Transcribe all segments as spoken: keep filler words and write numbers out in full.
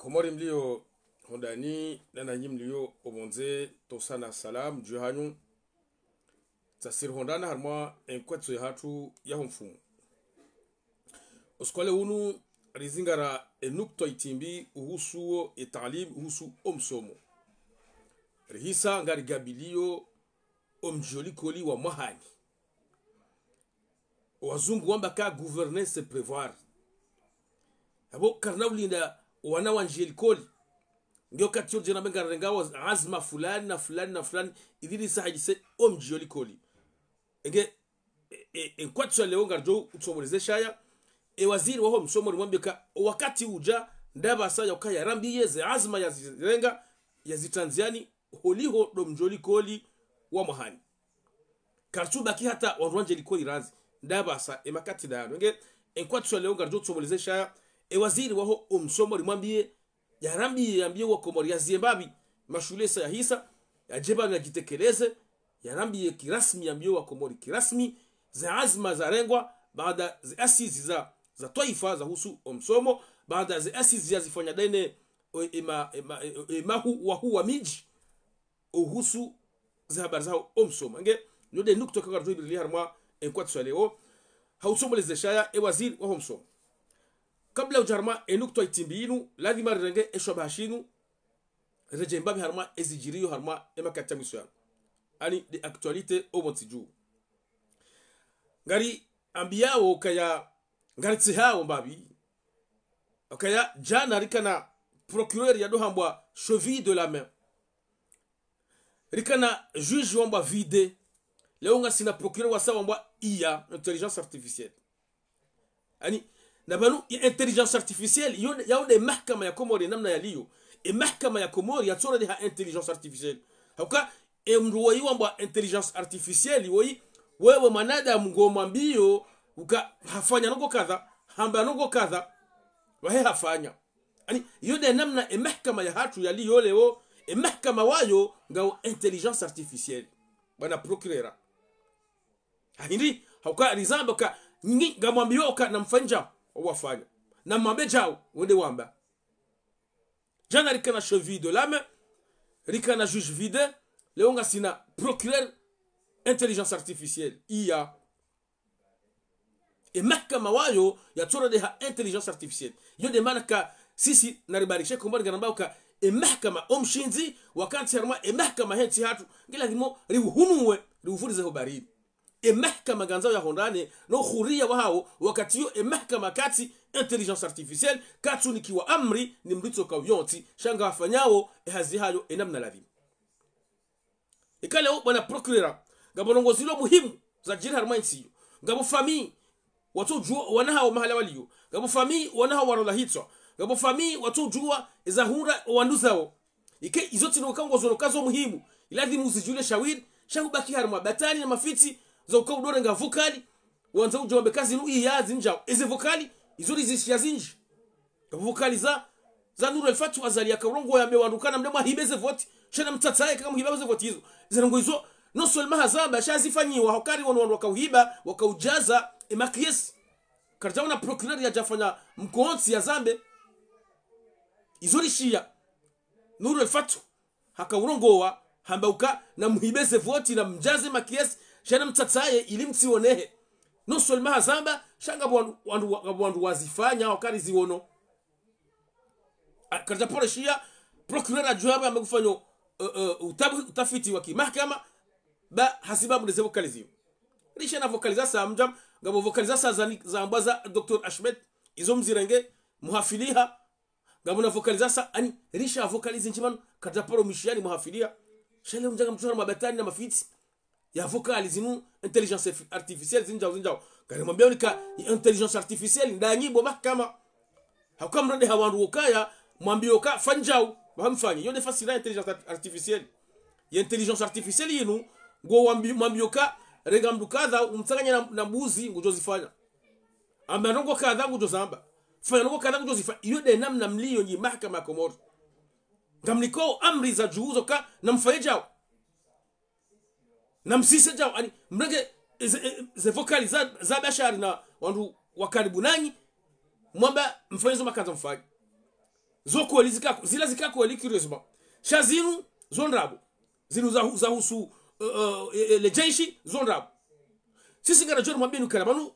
Komori mlio hondani, na nanyi mlio opvondze, ntsohusana salam dju hanyu. Tsasiri hondana harumwa enkwatso yahatru yaho mfumo. Usiku wa leo unu, rizingara enukta itimbi uhusu wo etaalim, uhusu omsomo. Rihisa ngarigabilio omdjio likoli wa mwahani. Wazungu wamba ka gouverner c'est prévoir. Apvo karina ulinda wana wandjie likoli. Nge wakati yo djena mbe ngarengao azma fulani na fulani na fulani, ili risahilise omdjio likoli. Enge, e, e, enkwatso ya leo ngaridjo utsomoleze shaya, ewaziri waho msomo rimwambie ka wakati udja, ndapvasa ya ukaya yarambiye ze azma yazirenga, yazitrandziani, holiho ndo mdjio likoli wa mwahani. Karitsubaki hata wandru wandjie likoli randzi. Ndapvasa, emakati ndayanu. Enge, enkwatso ya leo ngaridjo utsomoleze shaya, ewaziri waho omsomo rimwambie, yarambiye, yambie wakomori yazie mbapvi, mashule sa yahisa, yadje pvanu yadjitekeleze, yarambiye kirasmi, yambie wakomori kirasmi, ze azma zarengwa, baanda ze assises za, za twaifa zahusu omsomo, baanda ze assises yazifanya ndene, o, ema, ema, e, e, emahu, wahuu wa midji, uhusu ze habari zaho omsomo. Enge, yo nde nukta ka ngaridjo ibirilia harumwa enkwatso ya leo, ha utsomoleze shaya, ewaziri waho msomo. Kabla udja harumwa enukta itimbi inu, lazima rirenge eshwabaha shinu, redje mbapvi harumwa ezidjiriyo harumwa emakati ya mwiso yanu. Ani de actualité opvontsi dju. Ngariambiao ukaya, ngaritsihao mbapvi ukaya djana rikana procureur yado hambwa cheville de la main. Rikana juge wambwa V deux. Leo ngasina procureur wasa wambwa I A, intelligence artificielle. Ani, na pvanu, ya intelligence artificielle, yo, yayo nde mahakama ya Komori namna yaliyo. Emahakama ya Komori yatsoredeha intelligence artificielle. Hauka, emndru woyi wambwa intelligence artificielle woyi, wewe mwanadamu ngomwambio, uka hafanya ndrongo kadha, hamba ndrongo kadha, wahe hafanya. Ani, yo nde namna emahakama yahatru yaliyo leo, emahakama wayo ngao intelligence artificielle. Bwana procureur. Hahindi, hauka rizamba ka, nyi, ngamwambio ka namfanye djao, wafanya. Namwambe djao, wende wamba. Djana rikana cheville de la main, rikana juge V deux, leo ngasina procureur intelligence artificielle, I A. Emahakama wayo yatsoredeha intelligence artificielle. Yo nde mana ka sisi naribarikishe Komori ngarambao ka emahakama omshindzi, wakantsi harumwa emahakama hentsi hatru, nge lazimu riuhunuwe, riuvurize ho barini. Emahakama ngandzao yahondane no huria wahao, wakati yo emahakama katsi intelligence artificielle, katsunikiwa amri ni mndru tsoka uyontsi, sha ngafanyao ehazi hayo enamna lazimu. Ika leo bwana procureur, ngapvo ndrongo zilo muhimu zadjiri harumwa entsi yo. Ngapvo famille, watsodjua wana hao mahala waliyo. Ngapvo famille, wana hao warola hitswa. Ngapvo famille, watsodjua ezahundra owandru zao. Ike izo tsi ndrongo ka ngozono ka zo muhimu, ilazimu uzidjulie shawiri, sha hubaki harumwa batani na mafitsi, za uka udorenga vocal, wandza udja wambe ka zinu I A zindjao. Eze vocal, izo rizishiya zindji. Ngapvo vocal za, za Nour El Fath Azali yaka urongoa yambe wandru ka namdje mwahibe ze voti, sha namtsatsaye ka mhiba ze voti izo. Ze ndrongo izo, non seulement hazamba, sha zifanyiwa, hauka riwono wandru waka uhiba, waka udjaza, emacaisse. Karidjaona procureur yadjafanya mkontsi yazambe. Izo rishiya. Nour El Fath haka urongoa, hamba uka namhibe ze voti namdjaze macaisse, sha namtsatsaye ili mtsionehe. Non seulement hazamba, sha ngapvo wandru, wandru, ngapvo wandru wazifanya, hauka riziwono. A, karidja pvo rishiya, procureur adjuwa hamba ngufanyo, eh, eh, utabu-, utafiti wa kimahakama, ba hasibabu nde ze vocal zio. Rishiya na vocal za sa mdjam, ngapvo vocal za sa zani, zambwa za Docteur Ahmed, izo mzirenge, muhafiliha, ngapvo na vocal za sa, ani, rishiya vocal zindji pvanu, karidja pvo ro mwishiani muhafiliha. Sha leo mdja ngamtsuhara mabatani na mafitsi ya vocal zinu, intelligence artif-, artificielle zindjao, zindjao. Ngarimwambia unika, intelligence artificielle, ndanyi bo mahakama. Hauka mrende ha wandru wokaya, mwambio ka, fanya djao, wahamfanye. Yo nde fasiri ya intelligence art-, artificielle. Ye intelligence artificielle yinu, ngo wambi-, mwambio ka, renga mndru kadha, umtsanganye na, na mbuzi, ngudjo zifanya. Amba ndrongo kadha, ngudjo zamba. Fanya ndrongo kadha, ngudjo zifanya. Iyo nde namna mliyo nyi mahakama ya Komori. Ngamniko amri za djuu zo ka, namfanye djao. Namsise djao, ani, mrenge, ze, ze, ze vocal za, za Bashari na wandru wa karibu nanyi, mwamba mfanye zo makandza mfanye. Zo kweli zika, zila zika kweli, curieusement. Sha zinu, zo ndrabo. Zinu za, zahusu, eh, eh, eh, le jeshi, zo ndrabo. Sisi ngaridjo rimwambiyeni ukaya pvanu,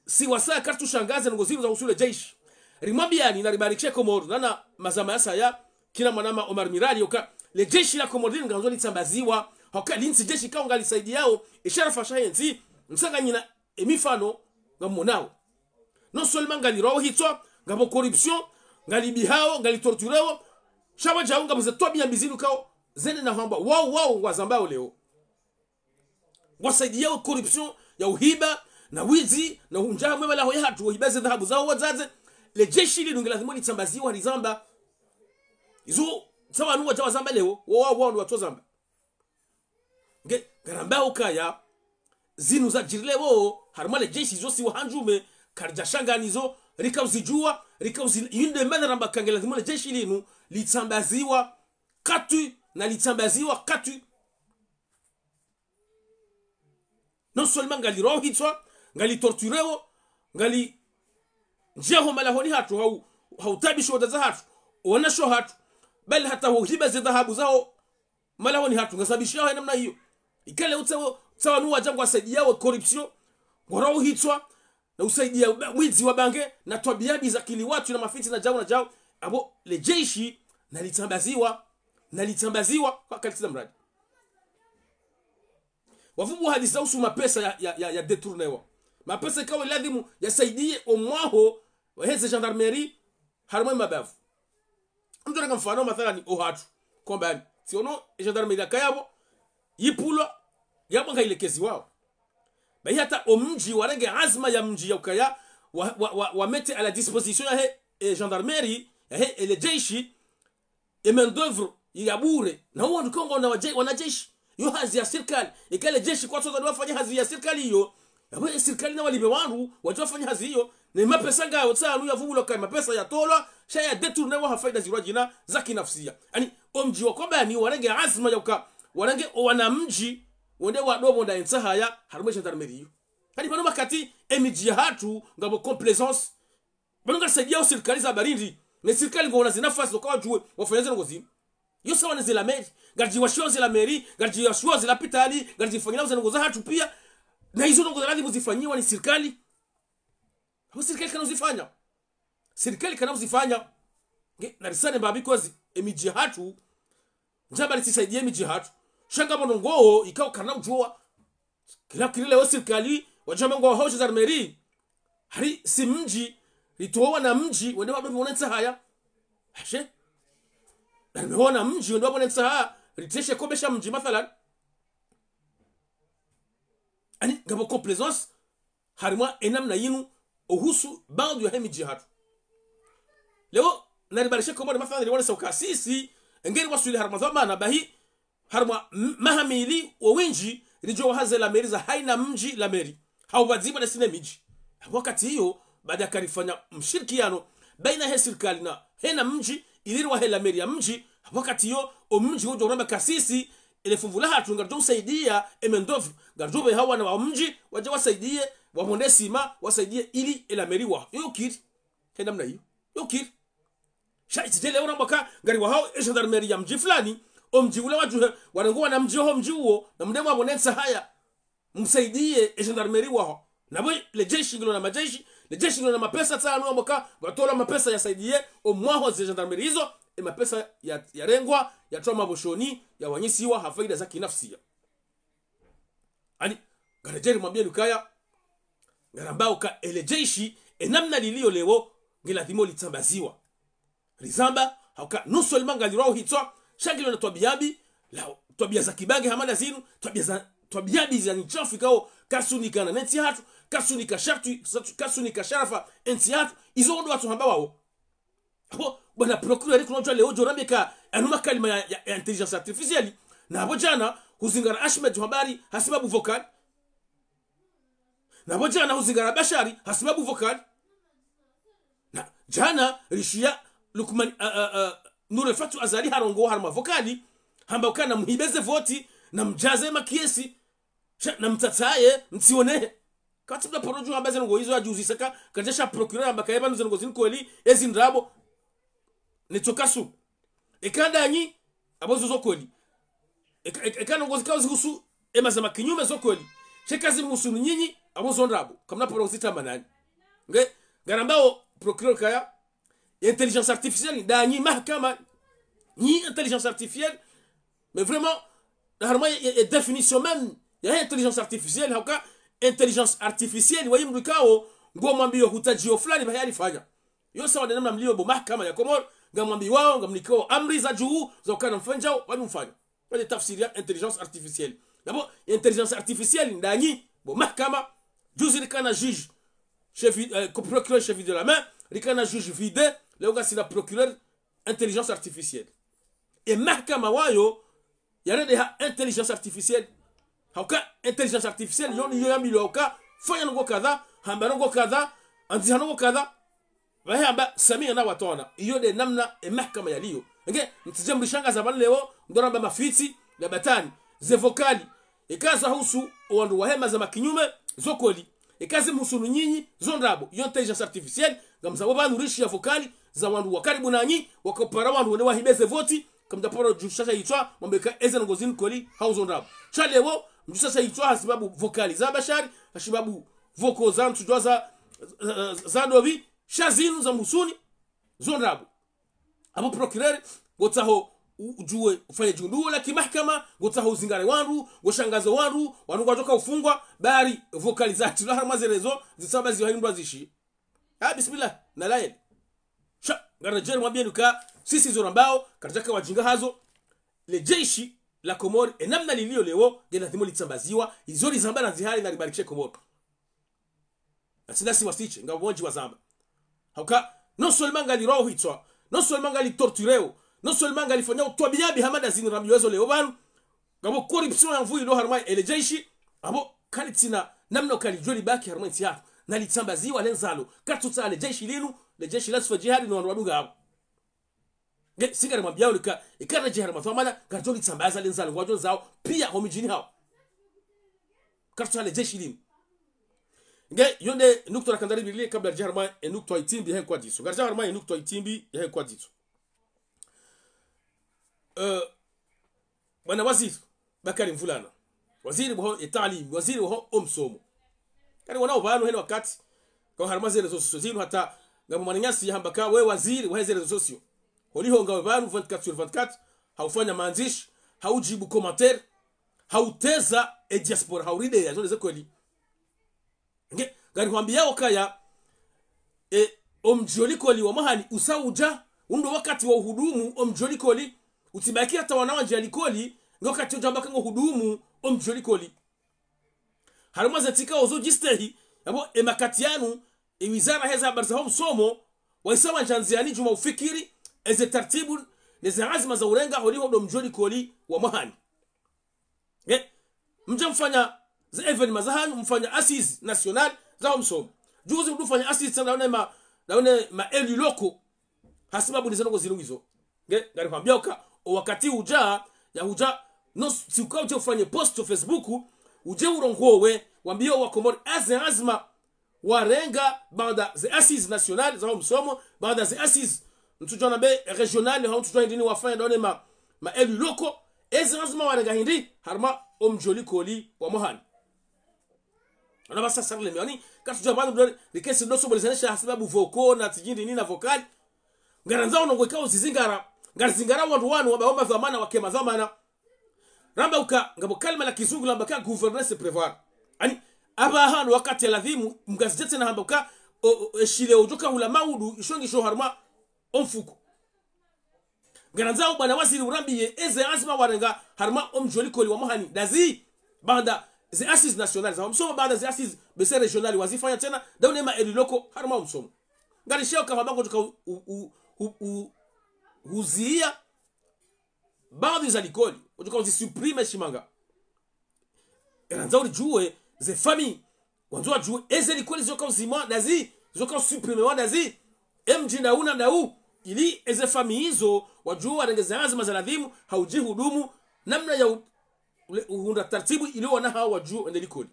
si wasaya karitsushangaza ndrongoo zinu zahusu le jeshi. Rimwambiyani na ribarikishe Komori, nana mazama yasaya, kina mwanama Omar Mirali, yoka, le jeshi la Komori linu ngandzo litsambaziwa, hauka linu tsi jeshi ikao ngalisaidiao, e sharafa shahe ntsi, msanganyina, e mifano, ngamonao. Non seulement ngalirwao hitswa, ngapvo corruption, ngalibihao, ngalitortureo, sha pvwadjao ngapvo ze twabiya mbi zinu ikao, zende na hwamba, wao, wao, ngwazambao leo. Ngwasaidiyao corruption ya uhiba, na wizi, na hundja hamwe malaho yahatru, uhiba ze dhahabu zaho wadzadze, le jeshi linu ngilazimu litsambaziwa rizamba. Izo, sa wanu wadja wazamba leo, wao, wao, wao, ndo watsozamba. Nge, ngarambao ukaya, zinu zadjiri leo, harumwa le jeshi zo si wahandjume, karidjashanga nizo, rika uzidjuwa, rika uzi-, yinde mana ramba ukaya ngilazimu le jeshi linu, litsambaziwa, katu, na litsambaziwa, katu. Non seulement ngalirwao hitswa, ngalitortureo, ngalindjiao malahoni hatru, hau, hautaabisha wadzadze hatru, wanashe hatru, bali hata huhiba ze dhahabu zaho, malahoni hatru, ngazabishiyao he namna iyo. Ikale utsawo, tsawo wanu wadja ngwasaidiyao corruption, ngwarwao hitswa, na usaidiya ba-, mwizi wa bange, na twabiya mbi za kili watu na mafitina djao na djao, apvo le jeshi, nalitsambaziwa, nalitsambaziwa, kwa kalitiza mradi. Wapvupvu hadisi zahusu mapesa ya, ya, ya, ya détournewa. Mapesa ikao ladhimu yasaidiye omwaho, waheze gendarmerie, harumwa mabavu. Mdru renge mfano, mathalani, ohatru, Kombani. Tsiono, e gendarmerie yakaya pvo, yipvulwa, yapvo ngayilekeziwao. Bahi hata omdji warenge azma ya mdji ya ukaya, wa, wa, wa, wa mettre à la disposition yahe, e gendarmerie, yahe, e le jeshi, e main d'œuvre ya bure. Na wandru ikao ngwao na waje-, wanajeshi. Yo hazi ya sirikali. Ikale jeshi kwatsoza ndo wafanye hazi ya sirikali iyo. Yapvo e sirikali na walipve wandru, wadje wafanye hazi iyo. Na mapesa ngayo tsanu yapvupvulwa ukaya mapesa yatolwa, sha ya détournewa ha faida zirwadjina za kinafsia. Yaani, omdji wa Kombani warenge azma ya uka, warenge owanamdji, wende wadopvonda e ntsahaya, harumwa e gendarmerie iyo. Yaani, pvanu wakati, e midji yahatru, ngapvo complaisance, pvanu ngarisaidiyao sirikali za barindi. Ne sirikali ngwao na zinafasi zoka wadjuwe wafanye ze ndrongoo zinu. Yo sawa ne ze la mairie. Ngaridjiwashiyao ze la mairie, ngaridjiwashiyao ze lapitali, ngaridjifanyilao ze ndrongoo zahatru pia. Na izo ndrongoo za ladhimu zifanyiwa ni sirikali. Apvo sirikali kana uzifanya. Sirikali kana uzifanya. Nge, narisane mbapvi, because e midji yahatru, ndjamba ritsisaidie midji yahatru. Sha ngapvo ndrongoo ikao karina udjuwa. Kila kile leo sirikali, wadjamba ngwao hausha za mairie. Hari si mdji, ritowa wanamdji, wende wadopvonda e ntsahaya. Ashe? Narimeho wanamdji, wende wadopvonda e ntsahaya, ritreshe kombe sha mdji, mathalan. Yaani, ngapvo complaisance, harumwa e namna yinu, ohusu baadhwi yahe midji yahatru. Leo, naribarishe Komori mathalan, riwonesa uka sisi, engeri waswili harumwa dhwamana, bahi, harumwa m-, maha mili wo windji, ridjo wahaze la mairie za haina mdji la mairie. Haupvadzima na sine midji. Wakati iyo, baada karifanya mshirikiano, baina he sirikali na hena mdji, ili riwahe la mairie ya mdji, wakati iyo, omdji udjo uramba uka sisi, ele funvu lahatru, ngaridjo usaidia, e main d'œuvre, ngaridjo pveha wana wa mdji, wadje wasaidie, wapvonde sima, wasaidie, ili e la mairie wa. Yo kiri. He namna iyo. Yo kiri. Sha itsi djele uramba uka, ngariwahao, e gendarmerie ya mdji fulani, omdji ula wadjuhe, warenge wanamdji waho mdji uwo, na mdje mwapvonde e ntsahaya. Msaidie e gendarmerie waho. Na pvo le jeshi ngilo na majeshi, le jeshi ngilo na mapesa tsanu wamba uka, pvatolwa mapesa yasaidie, omwaho ze gendarmerie izo, e mapesa ya, yarengwa, yatrwa maboshoni, yawanyisiwa, ha faida za kinafsia. Yaani, ngaredjei rimwambieni ukaya, ngarambao uka ele jeshi, e namna lilio leo, ngiladhimu litsambaziwa. Rizamba, hauka, non seulement ngalirwao hitswa, sha ngilo na twabiya mbi, la, twabiya za kibange hama nda zinu, twabiya za, twabiya mbi za nyi chafu ikao, kasunika na ntsi yahatru, kasunika shartwi, kasunika sharafa, ntsi yahatru, izo ndo watsuhamba wao. Apvo, bwana procureur, kuna udjuwa leo udjo urambie uka, yanu makalima ya, ya, ya intelligence artificielle. Na apvo djana, huzingara Ahmed Habari, ha sababu vocal. Na apvo djana, huzingara Bashari, ha sababu vocal. Na, djana, rishiya Lukman, uh, uh, uh, Nour El Fath Azali harongowa harumwa vocal. Hamba uka namhibe ze voti, namdjaze makesi. Sha, namtsatsaye, mtsionehe. Katsi mda paro dju hamba ze ndrongoo izo yadjuzisa ka, kadjasha procureur hamba kaye pvanu ze ndrongoo zinu kweli, ezi ndrabo. Nitsoka su. Eka ndanyi, abo zo zo kweli. Eka, eka, eka ndrongoo zikao zihusu, ema za makinyume zo kweli. Sha eka zimhusuni nyinyi, abo zo ndrabo. Kamna paro zitamba nanyi. Nge, ngarambao procureur kaya, intelligence artificielle, ndanyi mahakama, nyi intelligence artificielle, mais vraiment, na harumwa ye, ye, ye définition même ya intelligence artificielle, hauka intelligence artificielle, wayi mdru ikao, ngomwambio hutadjio fulani, bahi yalifanya. Yo sawa nde namna mlio bo mahakama ya Komori, ngamwambiwao, ngamnikiwao amri za juu, za ukana mfanyao, wani mfanya. Wale tafsiri ya intelligence artificielle. Yabo, intelligence artificielle, ndanyi, bo mahakama, juzi rikana juge, chef, euh, procureur chef de la main, rikana juge vidé, leo ngasina procureur intelligence artificielle. E mahakama wayo, yarendeha intelligence artificielle. Hauka intelligence artificielle, yo ni yo yambilwa uka, fanya ndrongoo kadha, hamba ndrongoo kadha, andziha ndrongoo kadha, bahi hamba سمعنا وأطعنا. Iyo nde namna e mahakama yaliyo. Nge, mtsidje mrishangaza pvanu leo, ndo ramba mafitsi, ya batwili, ze vocal. Eka zahusu, owandru wa hema za makinyume, zo kweli. Eka zimhusuni nyinyi, zo ndrabo. Iyo intelligence artificielle, ngamzabo pvanu rishiya vocal, za wandru wa karibu nanyi, wakopara wandru wende wahibe ze voti, kamdjaparo djushasha yitswa, mwambe ka eze ndrongoo zinu kweli, hau zo ndrabo. Sha leo, mdjushasha yitswa hasibabu vocal za bashari, hasibabu vocal za ntsudjuwa za, za, za, za dovi, sha zinu zamhusuni, zo ndrabo. Abo procureur, ngotsaho u-, ujuwe ufanye djundu la kimahakama, ngotsaho uzingare wandru, ngoshangaze wandru, wandru ngwadjoka ufungwa, bari vocal zatrilwa harumwa ze réseaux, zitsambaziwa hindru azishi. Ah, bismillah, na lael. Sha, ngaredjeri mwambieni uka, sisi zo rambao, karidjaka wajinga hazo, le jeshi la Komori, e namna lilio leo, nge ladhimu litsambaziwa, izo rizamba na zihali na ribarikishe Komori. Nasi nasi wasitse, nga wandji wazamba. Hauka, non seulement ngalirwao hitswa, non seulement ngalitortureo, non seulement ngalifanyao twabiya mbi hama nda zinu rambiwa zo leo pvanu, ngapvo corruption ya nvuu ilo harumwa ele jeshi, abo kalitsina namna uka lidjo libaki harumwa ntsi yahatru, na litsambaziwa le ndzalo, katsutsaha le jeshi linu, le jeshi la Swifa Jihadi no wandru wadunga abo. Nge, si ngarimwambiao lika, ika le jeshi harumwa dhwamana, ngadjo litsambaza le ndzalo, ngwadjo ndzao, pia ho midjini hawo. Katsutsaha le jeshi linu. Nge, yo nde nukta rakandza ribili kabla ridje harumwa e nukta itimbi yahe kwadiso. Ngaridja harumwa e nukta itimbi yahe kwadiso. Eh, bwana waziri, Bakari Mvulana. Waziri waho e taalim, waziri waho o msomo. Kari wonao pvanu hena wakati, ka harumwa ze réseaux sociaux zinu hata ngamwananyasi yahamba ka we waziri wahe ze réseaux sociaux. Holiho ngawe pvanu vingt-quatre sur vingt-quatre, haufanya mandzishi, haujibu commentaire, hauteza e diaspora, haurideya, zo nde ze kweli. Nge, ngarihwambiao kaya, e, o mdji o likoli wa Mwahani usa udja, undo wakati wa uhudumu o mdji o likoli, utsibaki hata wana wandji ya likoli, nge wakati udja mbaka ngo hudumu o mdji o likoli. Harumwa ze tsikao zo djistehi, yabo e makati yanu, e wizara heza habari zaho msomo, waisa wandja ndziani djuma ufikiri, eze tartibu, neze anzima za urenga, holiho ndo mdji o likoli wa Mwahani. Nge, mdja mfanya ze événement zahanyu, mfanya assises nationales zaho msomo. Juzi mdru ufanya assises tsena na wone ma, na wone ma élus locaux. Hasibabu nize ndrongoo zinu ngizo. Nge, ngarihwambiao uka, o wakati udja, ya udja, no, si uka udje ufanye post o Facebook, udje urongowe, wambie o wa Komori, eze anzima, warenga baanda ze assises nationales zaho msomo, baanda ze assises, ntsudjuwa nambe régionales, hau ntsudjuwa hindri ni wafanya na wone ma, ma élus locaux, eze anzima warenga hindri, harumwa o mdji o likoli wa Mwahani. Ona basa sarle mioni, katsudjuwa pvanu ndo, rikesi ndo sobo lisanisha hasibabu vocal, na tijindi ni na vocal. Ngarandzao ndrongoo ikao zizingara, ngarizingara wandru wanu, wamba wamba dhwamana, wake madhwamana. Ramba uka, ngapvo kalima la kizungu lamba ka gouverner c'est prévoir. Yaani, apvaha ndo wakati ya ladhimu, mgazeti tsena hamba uka, o, o, e shile udjoka hula maudu, isho ngisho harumwa o mfuko. Ngarandzao bwana waziri urambiye, eze anzima warenga harumwa o mdji o likoli wa Mwahani, ndazi, baanda ze assises nationales zaho msomo, baanda ze assises bese régionales wazifanya tsena, nda wone ma élus locaux harumwa o msomo. Ngarishao uka hamba ngodjoka u, u, u, u, uziya, baadhwi za likoli, udjoka uzi supprimer shimanga. Ngarandzao uridjuwe ze famille, wandzo wadjuwe eze likoli zoka uzimwa ndazi, zoka usupprimewa ndazi, e mdji nda wu na nda wu, ili eze famille izo, wadjuwe warenge ze anzima za ladhimu, haudjihudumu, namna ya u, ule, uhundra tartibu, ili wana hawo wadjuwe wende likoli.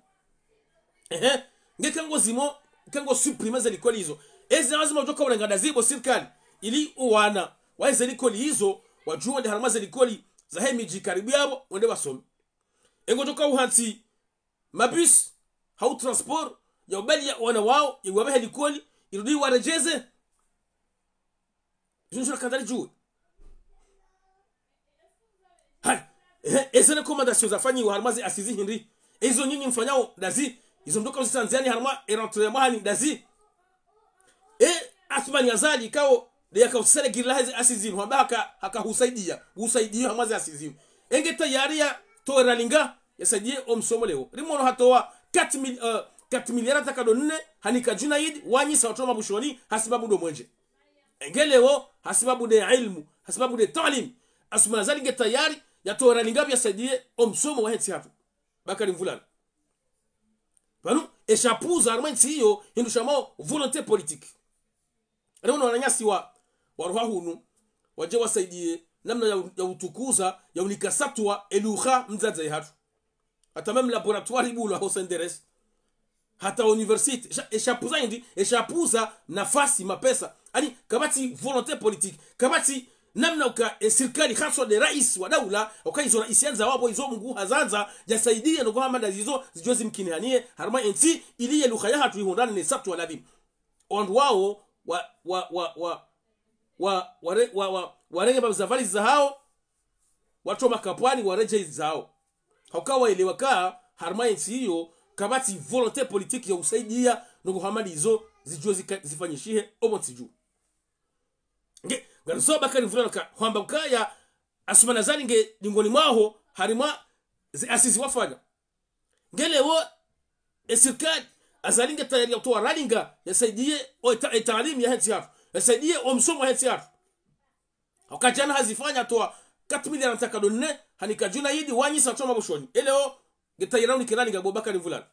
Ehe, nge eka ngo zimwa, eka ngo supprimer ze likoli izo. Eze anzima udjoka urenga ndazi bo sirikali, ili o wana, wahe ze likoli izo, wadjuwe wende harumwa ze likoli zahe midji karibu yapvo, wende wasome. Engo djoka uhantsi mabus, hau transport, ya ubali ya wana wao, ya uwabehe likoli, irudi waredjeze. Izo nzuri kandali djuwe. Hai, ehe, eze recommandations zafanyiwa harumwa ze assises hindri. Ezo nyinyi mfanyao ndazi, izo mdjoka uzitranziani harumwa e rentrée ya mwahani ndazi. E, Assoumani Azali kao, nde yakao selegira lahe ze assises zinu, hamba haka, haka husaidia, husaidia harumwa ze assises zinu. Enge tayari yatowe ralinga, yasaidie o msomo leo. Rimono hatowa quatre mille, euh, quatre milliards ntakado nne, hanika Junaid, wanyisa watru wa mabushoni, hasibabu ndo mwenje. Enge leo, hasibabu nde ilmu, hasibabu nde taalim. Assoumani Azali nge tayari, yatowe ralinga pvia yasaidie o msomo wahe ntsi hatru. Bakari Mvulana. Pvanu, esha pvuza harumwa entsi iyo, hindru shamwao volonté politique. Rimono wananyasi wa, waroha hunu, wadje wasaidie, namna ya, ya utukuza, ya unika satwa, e lugha mdzadze yahatru. Hata même laboratoire ibulwa ho Senderes. Hata université. Esha, esha pvuza hindri, esha pvuza nafasi, mapesa. Ani, kapvatsi volonté politique. Kapvatsi namna uka, e sirikali haswa nde rais wa daula, uka izo rais yandza wapvo, izo Mungu hazandza, yasaidie no kuhamba nda zizo, zidjo zimkinihanie, harumwa entsi, ili ye lugha yahatru ihundrane ne satwa ladhimu. Wandru wao, wa, wa, wa, wa, wa, ware-, wa, wa, warenge mabza valizi zahao, watru wa makapwani waredjei zao. Hauka waelewa ka, harumwa entsi iyo, kapvatsi volonté politique ya usaidia, no kuhamba nda izo, zidjo zika-, zifanyishihe, opvo ntsi dju. Nge, ngaruso Bakari Mvulana ka, hwamba ukaya, Assoumani Azali nge, dingoni mwaho, harumwa ze assises wafanya. Nge leo, e sirikali, Azali nge tayari ya utowa ralinga, yasaidie, o eta-, e taalim yahe ntsi hatru. Yasaidie, o msomo wahe ntsi hatru. Hauka djana hazifanya towa quatre milliards ntakado nne, hanika Junaid, wanyisa watru wa mabushoni. E leo, nge tayari ya unike ralinga bo Bakari Mvulana.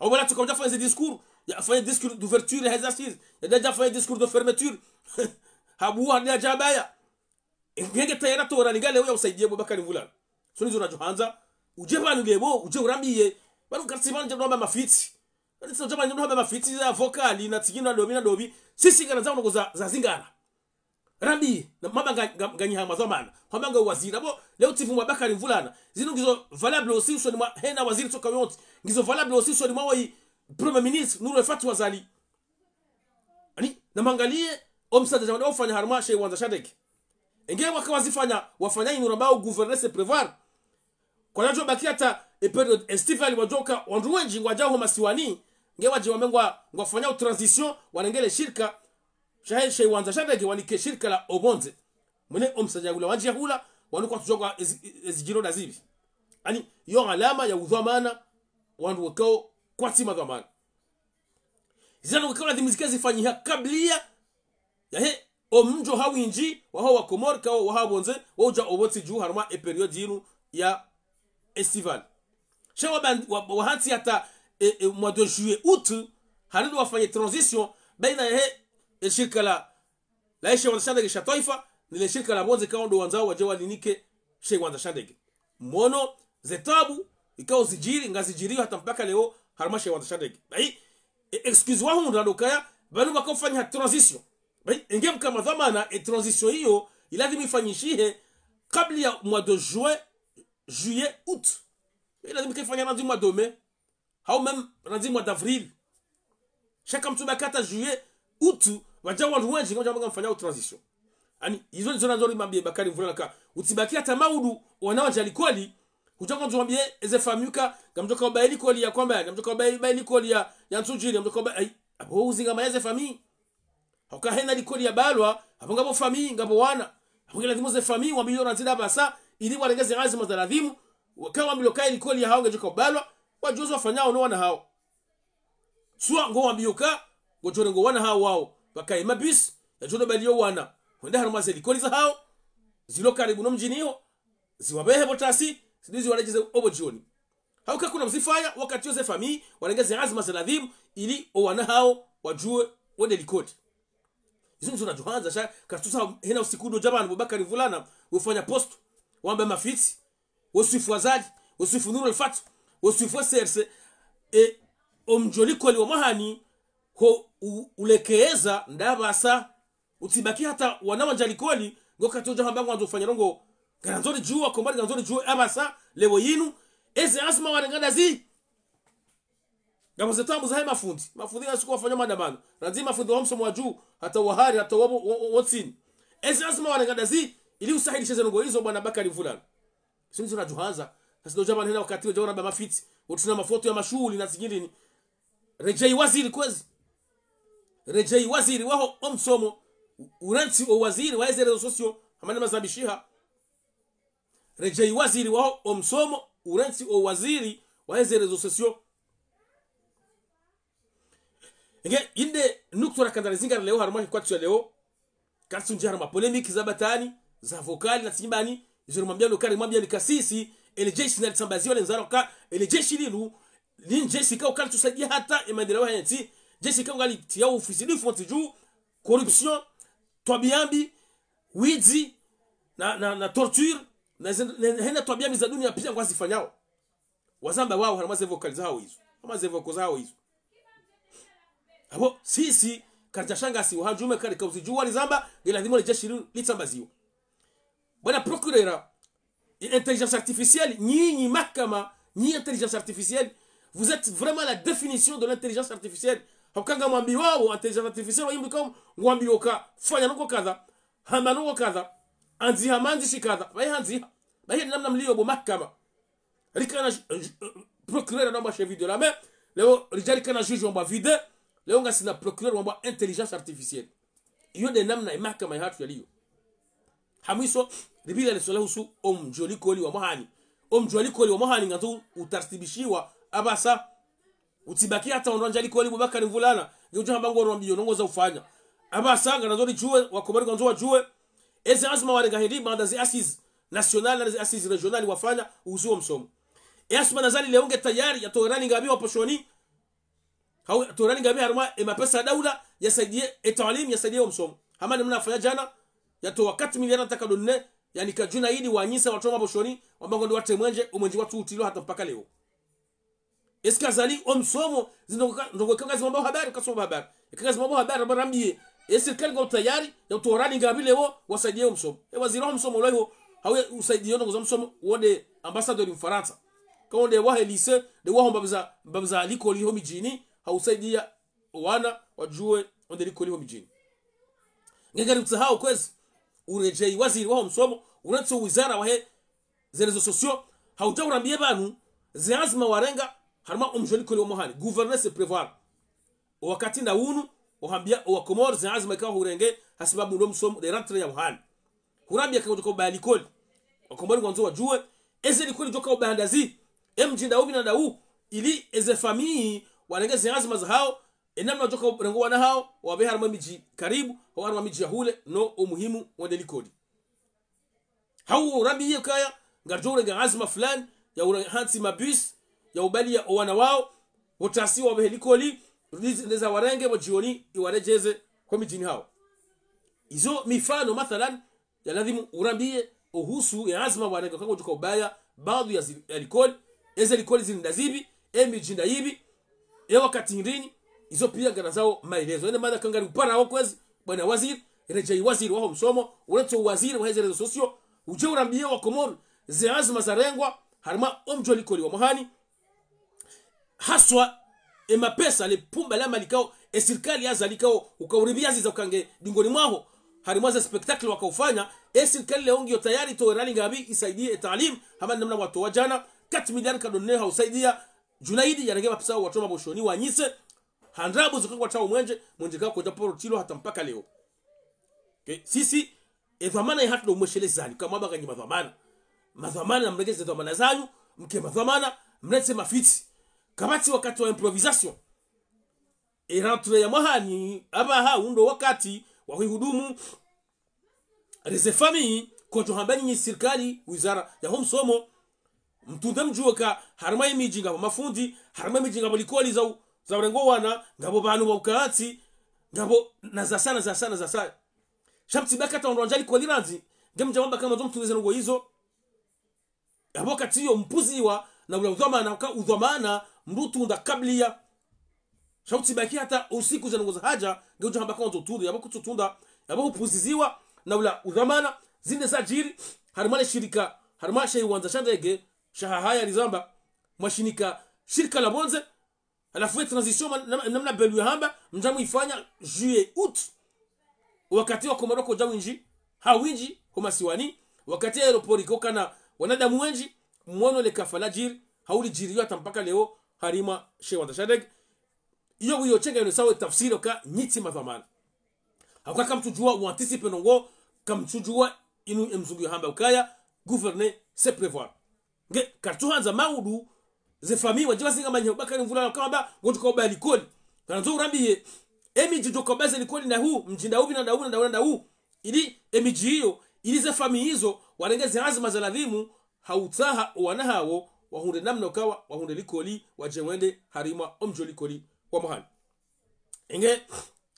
Au bala tuka udja fanya ze discours, yafanye discours d'ouverture yahe ze assises, yadja fanye discours de fermeture. Habu hadja baya. Nge nge tayari ya towa ralinga leo ya usaidie bo Bakari Mvulana. Soni zo radjo handza, udje pvanu leo, udje urambiye. Pvanu kartsi pvanu djadjo hamba mafitsi. Pvanu tsi djadjo hamba mafitsi ya vocal, na tsikino na dobi na dobi. Sisi kana za unokoza, za zingara. Rambi, na mamba nga, nga, nganyi hama dhwamana. Hama nga waziri. Apvo, leo tsi pvumwa Bakari Mvulana. Zinu ngizo valable aussi usoni mwa hena waziri tsoka wontsi. Ngizo valable aussi usoni mwa wayi Premier Ministre, Nour El Fath Azali. Ani, na mwangalie, o msadja djamwandza ufanya harumwa she iwandza sha ndege. Enge waka wazifanya, wafanya inu rambao gouverner c'est prévoir. Kwadjadjo baki hata e période estivale wadjoka wandru wendji ngwadjao ho masiwani, nge wadje wambe ngwa, ngwafanyao transition, warenge le shirika, shahe she iwandza sha ndege wanike shirika la opvondze. Mwone o msadja hula wandji ya hula, wanu kwatsudjuwa ezi, ezi djiro nda zipvi. Ani, yo alama ya udhwamana, wandru wakao kwatsi madhwamana. Zinu wakao ladhimu zike zifanyiha kabla yahe, o mdjo ha windji, waho wa Komori, kao waho pvondze, waudja opvo ntsi dju harumwa e période yinu ya estivale. Sha wa ban-, wa, wahantsi hata, e, e, mois de juillet, août, hari ndo wafanye transition, baina yahe, e, shirika la, lahe she iwandza sha ndege sha twaifa, nile shirika la pvondze kao ndo wandzao wadje walinike she iwandza sha ndege. Mwono, ze tabu, ikao zidjiri, ngazidjiriyo hata mpaka leo, harumwa she iwandza sha ndege. Bahi, e, excuse wahundra ndo ukaya, pvanu pvaka ufanya transition. Bahi, enge mka madhwamana, e transition iyo, iladhimu ifanyishihe, kabla ya mois de juin, juillet, août. Iladhimu ke ifanya randzi mois de mai. Hau même randzi mois d'avril. Sha kamtsubaki hata juillet, août, wadja wandru wendji, ngamdja mfanya o transition. Ani, izo nizo nandzo nimwambie Bakari Mvulana ka. Utsibaki hata maudu, wana wandja likoli, hudja kwandzo wambie, eze famille ka, ngamdjoka ubaye likoli ya Kwambani, ngamdjoka ubaye, baye likoli ya, ya Ntsudjini, ngamdjoka ubaye, ai, apvo uzinga maye ze famille. Hauka hena likoli ya balwa, apvo ngapvo famille, ngapvo wana. Apvo nge ladhimu ze famille, wambilwe randzi nda pvasa, ili warenge ze anzima za ladhimu, waka wambilwe ka e likoli yahao ngedjoka ubalwa, wadjuwe zo wafanyao no wana hao. Swa ngo wambiyo ka, ngodjo renga o wana hao wao, pvakaye mabus, yadjo no baliyo wana. Hwenda harumwa ze likoli zahao, zilo karibu no mdjini iho, ziwabehe pvo tasi, zidjo ziwaredjeze opvo djioni. Hauka kuna mzifanya, wakati yo ze famille, warenge ze anzima za ladhimu, ili o wana hao, wadjuwe, wende likoli. Izo nizo nadjo handza, sha, kartsusa hena usiku ndo dja pvanu, bo Bakari Mvulana, ufanya post, wamba mafitsi, wasifu Azali, wasifu Nour El Fath, wasifu C R C, e, o mdjo likoli wa mwahani, ho u-, ulekeeza, nda pvasa, utsibaki hata wana wandja likoli, Ngo wakati udja hamba ngwandzo ufanya ndrongoo. Ngarandzo ridjuwe, wakomori ngarandzo ridjuwe, apvasa, leo yinu. Eze anzma warenga ndazi. Ngapvo ze taabu zahe mafundi. Mafundi ngasi kwafanya maandamano. Randzi mafundi waho msomo wa juu, hata wa hari, hata wa, wa, wa, wa ntsini. Eze anzma warenga ndazi, ili usahilishe ze ndrongoo izo bwana Bakari Mvulana. Sinu zina juhanza. Sasi ndo djamani hena wakati wedja uramba mafitsi. Utsina mafoto ya mashuhuli na zingirini. Redjei waziri kwezi. Redjei waziri waho omsomo. U-, urantsi o waziri wa eze réseaux sociaux. Hamani mazabishiha. Redjei waziri waho omsomo. Urantsi o waziri wa eze réseaux sociaux. Nge, inde nukta rakandza rizingara leo, harumwa hikwatswa leo, karitsu ndjia harumwa polémique za batwali, za vocal, na tsimbani, izo rimwambia lo kari mwambia ni kasisi, ele jeshi nalitsambaziwa le ndzaro ka, ele jeshi linu, lin jeshi ka ukali tsusadia hata, e maendeleo ya ntsi, jeshi ka ukali tia ufisidifu wa ntsi juu, corruption, twabia mbi, widzi, na, na, na torture, na, zen- na, hena twabia mbi za dunia pia ngwazifanyao. Wazamba wao, harumwa ze vocal zahao izo. Harumwa ze vocal zahao izo. Apvo, sisi, karidja shanga si, wahandjume kari kauzi juu walizamba, nge ladhimu le jeshi li-, litsambaziwa. Bwana procureur, i-, intelligence artificielle, nyinyi mahakama, nyi intelligence artificielle, vous êtes vraiment la définition de l'intelligence artificielle. Hauka ngamwambiwao, intelligence artificielle, wa imbuka, ngwambiwo ka, fanya ndrongoo kadha, hamba ndrongoo kadha, andziha mandzishi kadha, bahi handziha, bahi namna mlio bo mahakama. Rikana ju-, ju-, procureur wambwa chef de la main, leo ridja rikana juge wambwa vide, leo ngasina procureur wambwa intelligence artificielle. Iyo nde namna ye mahakama yahatru yaliyo. Hamwiso, ripvira le swala uhusu omdjo likoli wa Mwahani. Omdjo likoli wa Mwahani ngandzo utartibishiwa, apvasa, utsibaki hata ondro wandja likoli bo Bakari Mvulana, nge udjo hamba ngo rombiyo ndrongoo za ufanya. Apvasa, ngarandzo ridjuwe, wakomori ngwandzo wadjuwe. Eze anzma warenga hindri, baanda ze assises nationales, na ze assises régionales wafanya, uhusu omsomo. E Assoumani Azali leo nge tayari, yatowe rali ngapvi wa poshoni. Hau, yatowe rali ngapvi harumwa, e mapesa ya daula, yasaidie, e taalimu, yasaidie omsomo. Hamani mna afanya djana, yatowa quatre milliards na takado nne, yanika Djunaidi wanyisa watru wa maposhoni, wamba ngo ndo watre mwenje, omwenje watru utilo hata mpaka leo. Est-ce que Azali omsomo, zindrongoo ka-, ndrongoo ka ngazi mwamba habari, kaso mwamba habari. Ka ngazi mwamba habari, amba rambiye. E sirikali ngo tayari, ya utowa rali ngapvi leo, wasaidie omsomo. E waziri wa msomo, leo, hawe usaidie ndrongoo za msomo, wonde ambassadeur Mfarantsa. Ka wonde wahe lycée, nde waho mbapvi za, mbapvi za likoli ho midjini, ha usaidia wana, wadjuwe, wonde likoli ho midjini. Nge ngari utsahao kwezi, uredjei waziri waho msomo, urantsi wizara wahe ze réseaux sociaux, haudja urambiye pvanu, ze anzma warenga, harumwa omdjo likoli wa Mwahani, gouverner c'est prévoir. O wakati nda unu, ohambia, owakomori, ze anzma ikao hurenge, hasibabu ndo msomo, de rentrée ya Mwahani. Hurambia ka udjoka ubaya likoli. Wakomori ngwandzo wadjuwe, eze likoli djoka ubaya ndazi, e mdji nda upvi na nda u, ili eze famille, warenge ze anzma zahao, e namna djoka urengo wana hao, wapve harumwa midji karibu, hau harumwa midji ya hule, no umuhimu wonde likoli. Hau urambiye kaya, ngaridjo urenga anzma fulani, ya urenga hantsi mabus, ya ubaliya owana wao, wotasi wapvehe likoli, rudizi ndeza warenge, wadjioni, iwaredjeze, ho midjini hao. Izo mifano, mathalan, ya ladhimu urambiye, uhusu, ya anzma warenga kango djuka ubaya, baadhwi ya zi-, ya likoli, eze likoli zili nda zipvi, e midji nda ipvi, e wakati hindrini, izo pia ngarandzao maelezo. Ene mana ka ngari uparao kwezi, bwana waziri, redjei waziri waho msomo, urantsi waziri waheze réseaux sociaux, udje urambiye wakomori, ze anzma zarengwa, harumwa omdjo likoli wa Mwahani, haswa, e mapesa, le pumba la mali kao, e sirikali ya Azali kao, uka uripviya ziza uka nge dingoni mwaho, harumwa ze spectacle waka ufanya, e sirikali leo ngiyo tayari towe rali ngapvi isaidie e taalimu, hama namna watowa djana, quatre milliards kado nne ha usaidia, Djunaidi yarenge mapesa watru wa maposhoni wanyise, ha ndrabo zo ka ngwatrao mwenje, mwenje ka kwadja paro tilo hata mpaka leo. Ke, sisi, e dhwamana yahatru ndo umweshelezani, kamwamba nganyi madhwamana. Madhwamana, mrenge ze dhwamana zanyu, mke madhwamana, mrantsi mafitsi. Kapvatsi wakati wa improvisation. E rentrée ya Mwahani, apvaha, undo wakati wa hwihudumu, reze famille, kodjo hamba nyinyi sirikali, wizara yaho msomo, mtunde mdjuwe ka, harumwa ye midji ngapvo mafundi, harumwa ye midji ngapvo likoli za u-, za urengo wana, ngapvo pvanu wa ukantsi, ngapvo na zasaya, zasaya, zasaya. Sha mtsibaki hata ondro wandja likoli randzi, nge mdja mwamba ka mwandzo mtunde ze ndrongoo izo. Apvo wakati iyo mpuziwa, na ula udhwamana, uka udhwamana, mdru utunda kabliya. Sha utsibaki hata usiku ze ndrongoo zahadja, nge udja hamba ka wandzo utunde, apvo kutsutunda, apvo upuziziwa, na ula udhwamana, zinde zadjiri, harimwa le shirika, harimwa she iwandza sha ndege, sha Hahaya rizamba, mwashinika shirika la pvondze, halafu ye transition man-, nam-, namna Belou yahamba, mdja mwifanya juillet, août. Wakati wa Komori kodja windji, ha windji, ho masiwani, wakati ya aéroport ikokana wanadamu wendji, mwono le kafa ladjiri, hau lidjiri yo hata mpaka leo, harimwa she iwandza sha ndege. Iyo wiyo shenga ino sawe tafsiri oka nyi tsi madhwamana. Hauka kamtsudjuwa u anticiper ndrongoo, kamtsudjuwa inu emzungu yohamba ukaya, gouverner, c'est prévoir. Nge, karitsuhandza maudu, ze famille wadji wazingamanya Bakari Mvulana kamba, ngotsuka ubaya likoli. Ngarandzo urambiye, emidji djoka ubaya ze likoli ndahu, mdji ndahu, pvina ndahu, ndahu, ndahu. Ili, emidji iyo, ili ze famille izo, warenge ze anzima za ladhimu, hautsaha owana hawo, wahundre namna ukawa, wahundre likoli, wadje wende, harimwa omdjo likoli, wa Mwahani. Inge,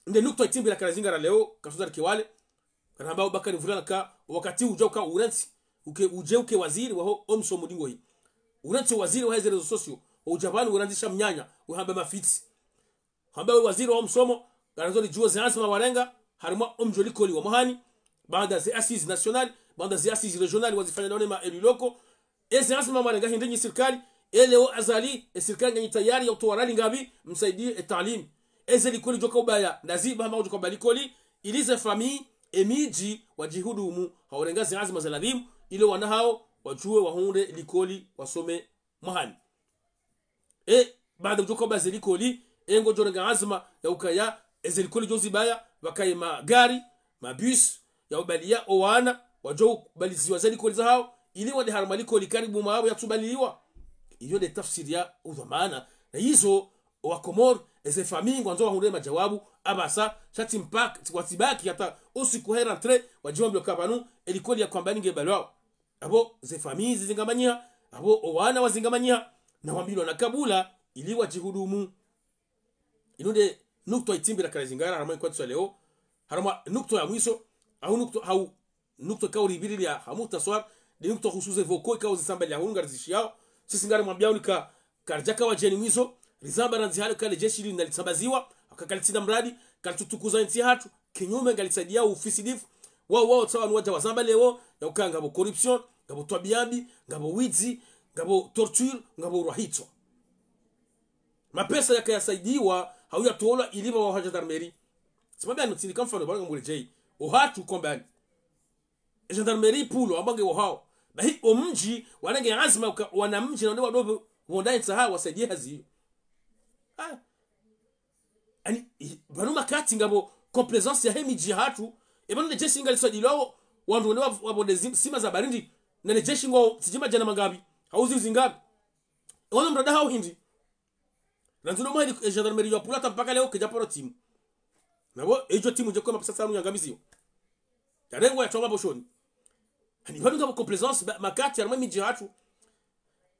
nde nukta itimbi la kala zingara leo, kasuza likiwale, karamba Bakari Mvulana ka, wakati udja uka urantsi, uke, udje uke waziri waho omsomo dingohi. Urantsi waziri wahe ze réseaux sociaux, udja pvanu urandzisha mnyanya, uhamba mafitsi. Hamba we waziri waho msomo, ngarandzo lidjuwe ze anzima warenga, harimwa omdjo likoli wa Mwahani, baanda ze assises nationales, baanda ze assises régionales wazifanya na one ma élus locaux, eze anzima mwarenga hindri nyi sirikali, eleo Azali, e sirikali nganyi tayari ya utowa rali ngapvi, msaidie e taalimi. Eze likoli djoka ubaya, ndazi pvahama djoka ubaya likoli, ili ze famille, emidji, wadjihudumu, haurenga ze anzima za ladhimu, ili wana hawo, wadjuwe wahundre likoli, wasome Mwahani. E, baanda udjoka ubaya ze likoli, e ngodjorenga anzima ya ukaya, eze likoli djo zibaya, pvakaye magari, mabus, ya ubaliya owana, wadjo ubaliziwa ze likoli zahawo, ili wende harimwa likoli karibu mwawo yatsubaliwa. Iyo nde tafsiri ya udhwamana. Na izo, owa Komori, eze famille, ngwandzo wahundre madjawabu, apvasa, sha tsi mpaka, tsi kwatsibaki, hata usiku he rentrée, wadjiwambiwa ka pvanu, e likoli ya Kwambani nge balwawo. Apvo ze famille zizingamanyiha, apvo owana wazingamanyiha, na wambilwa na kabula ili wadjihudumu. Inu nde nukta itimbi la kala zingara, harimwa ikwatsu ya leo, harimwa nukta ya mwiso, hau nukta, hau nukta kauri ibirili ya hamutaswar, nde nukta husu ze pvoko ikao zisambaliya hunu ngarizishiyao, sisi ngarimwambiyao nika, karidjaka wadjeni mwiso, rizamba randzi hale ka le jeshi linu nalitsambaziwa, hauka kalitsina mradi, kalitutukuza entsi yahatru, kinyume ngalisaidiya ufisidifu, wao, wao tsawa wanu wadja wazamba leo, ya uka ngapvo corruption, ngapvo twabiya mbi, ngapvo widzi, ngapvo torture, ngapvo urwahitswa. Mapesa yaka yasaidiwa, hau yatolwa ili pvwa waha gendarmerie. Simwambiya anu tsini ka mfano, pvanu ngamwuredjeyi. Ohatru Kwambani. E gendarmerie Pulo, amba nge wahawo. Bahi omdji, warenge anzima uka, wana mdji na wande wadopvo, wonda entsaha, wasaidiye hazi iyo. Ah. Ani, i, pvanu makati ngapvo complaisance yahe midji yahatru, e pvanu le jeshi ngaliswadilawo, wandru wende wa, wapvonde zim-, sima za barindi, na le jeshi ngo, tsidji madjana mangapvi, hau ziwu zingapvi. Wano mradi hawo hindri. Randzi no mwaha ili, e, gendarmerie ya Pulo hata mpaka leo kayidja paro timu. Na pvo, edjo timu dje kwa mapesa tsanu yangamiziwa. Yarengwa yatolwa maboshoni. Ani pvanu ngapvo complaisance, ba, makati, harimwa emidji yahatru.